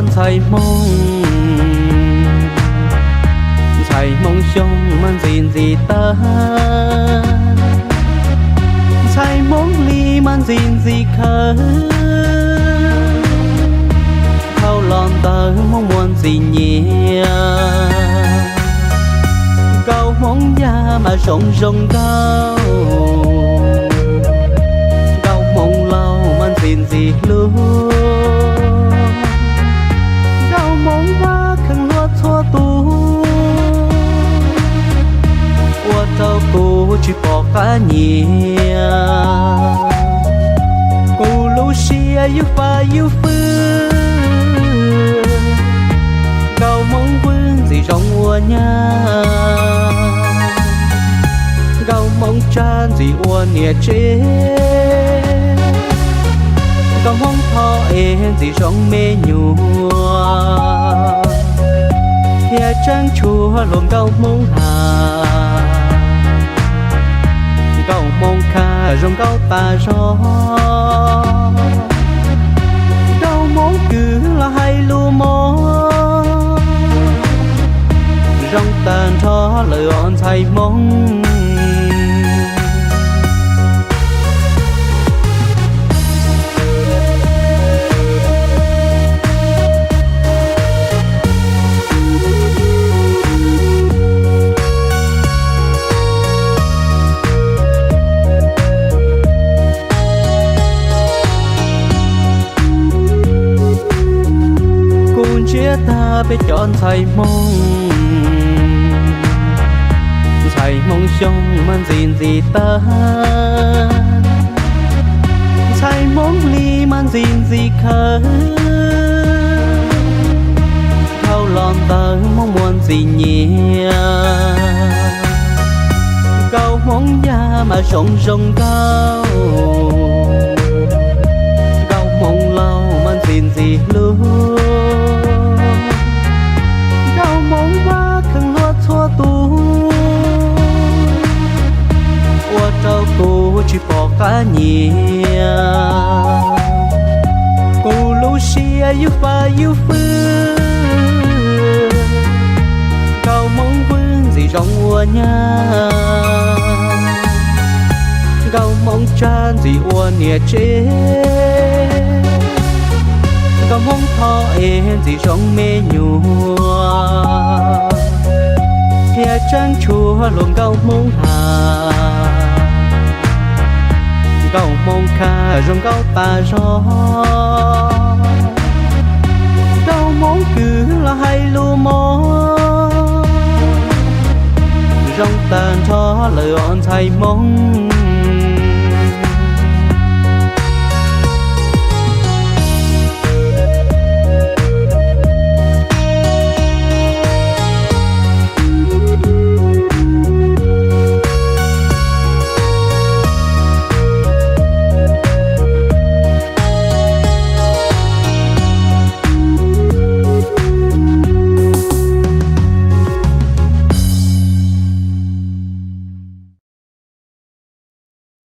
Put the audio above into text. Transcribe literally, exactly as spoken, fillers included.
Ntxhais Hmoob, Ntxhais Hmoob xyoo mas ntxi ntxi tag, Ntxhais Hmoob li mas ntxi ntxi khawv, thaum los ntawd Hmoob muaj ntxim nyiam. Nkauj Hmoob yaj mas zoo zoo nkauj, nkauj Hmoob laus mas ntxim ntxim hlub, nkauj Hmoob vaj kheev hlub txhua tus, ua rau kuv tsis pom qab nyiam. Kuv lub siab yug fab yug fwj, nkauj Hmoob vwm ntxim zoo ua nyab, nkauj Hmoob tsab ntxim ua niam tsev, nkauj Hmoob thov es ntxim zoo me nyuam, thiab tseeb tshuav luag nkauj Hmoob has, nkauj Hmoob khaj zoo nkauj tas zog, nkauj Hmoob kwv los hais lus mos, zoo tag nrho lawm os Ntxhais Hmoob. Kuv ntsiab tag peb cov ntxhais Hmoob, ntxhais Hmoob xyoo mas ntxi ntxi tag, ntxhais Hmoob li mas ntxi ntxi khawv, thaum los ntawd Hmoob muaj ntxim nyiam. Nkauj Hmoob yaj mas zoo zoo nkauj, nkauj Hmoob laus mas ntxim ntxim hlub, nkauj Hmoob vaj kheev hlub txhua tus, ua rau kuv tsis pom qab nyiam. Kuv lub siab yug fab yug fwj, nkauj Hmoob vwm ntxim zoo ua nyab, nkauj Hmoob tsab ntxim ua niam tsev, nkauj Hmoob thov es ntxim zoo me nyuam, thiab tseeb tshuav luag nkauj Hmoob has, nkauj Hmoob khaj zoo nkauj tas zog, nkauj Hmoob kwv los hais lus mos, zoo tag nrho lawm os Ntxhais Hmoob.